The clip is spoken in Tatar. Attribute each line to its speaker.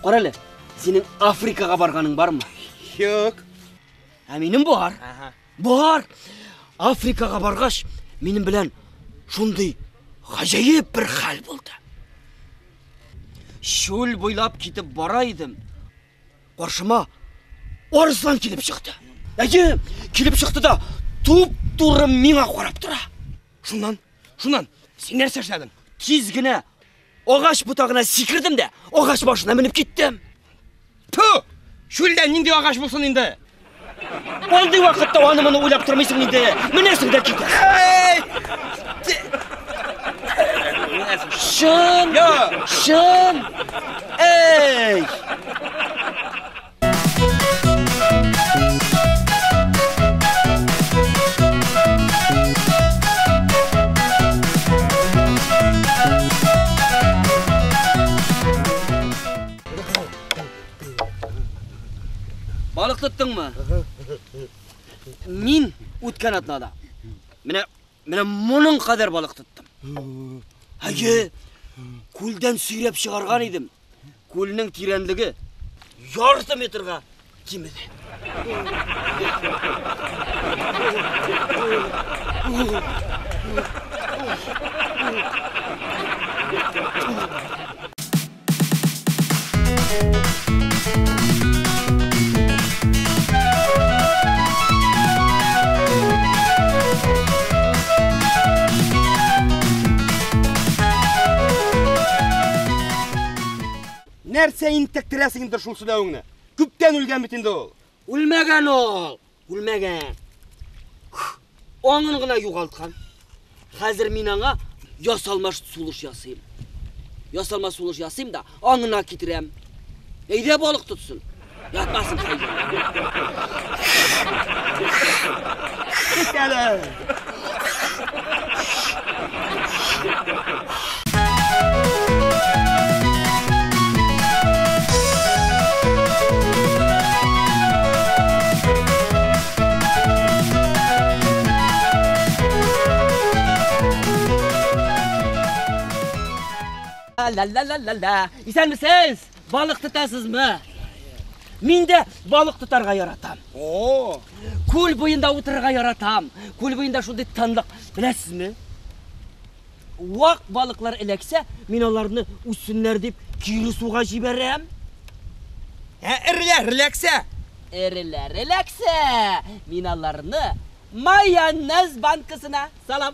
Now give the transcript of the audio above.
Speaker 1: Карале, синең Африкага барганың бармы?
Speaker 2: Юк.
Speaker 1: Ә минем бар. Бар. Африкага баргач, минем белән шундый гаҗәеп бер хәл булды. Чүл буйлап китеп бара идем. Каршыма арыслан килеп чыкты. Әйе, килеп чыкты да туп-туры миңа карап тора.
Speaker 2: Шуннан, шуннан, син нәрсә эшләдең?
Speaker 1: Тиз генә агач ботагына сикердем дә, агач башына менеп киттем.
Speaker 2: Ту! Чүлдә нинди агач булсын инде?
Speaker 1: Андый вакытта аны моны уйлап тормыйсың инде. Менәсең дә китәсең.
Speaker 2: Эй!
Speaker 1: Чын!
Speaker 2: Я!
Speaker 1: Чын! Эй! Балык тоттыңмы? Мин үткән атнада менә менә моның кадәр балык тоттым. Әйе, күлдән сөйрәп чыгарган идем. Күлнең тирәнлеге ярты метрга кимеде.
Speaker 2: Нәрсә интектерәсең инде шул сөйләвеңне? Күптән үлгән бит инде ул.
Speaker 1: Үлмәгән ул, үлмәгән. Аңын гына югалткан. Хәзер мин аңа ясалма сулыш ясыйм. Ясалма сулыш ясыйм да, аңына китерәм. Әйдә балык тотсын. Ятмасын хәйдә.
Speaker 2: Кит әле!
Speaker 1: Ла ла ла ла ла. Исәнмесез? Балык тотасызмы? Мин дә балык тотарга яратам.
Speaker 2: О!
Speaker 1: Күл буенда утырырга яратам. Күл буенда шундый тынлык. Беләсезме? Вак балыклар эләксә, мин аларны үссеннәр дип кире суга җибәрәм.
Speaker 2: Ә эреләр эләксә?
Speaker 1: Эреләр эләксә, мин аларны майонез банкасына салам.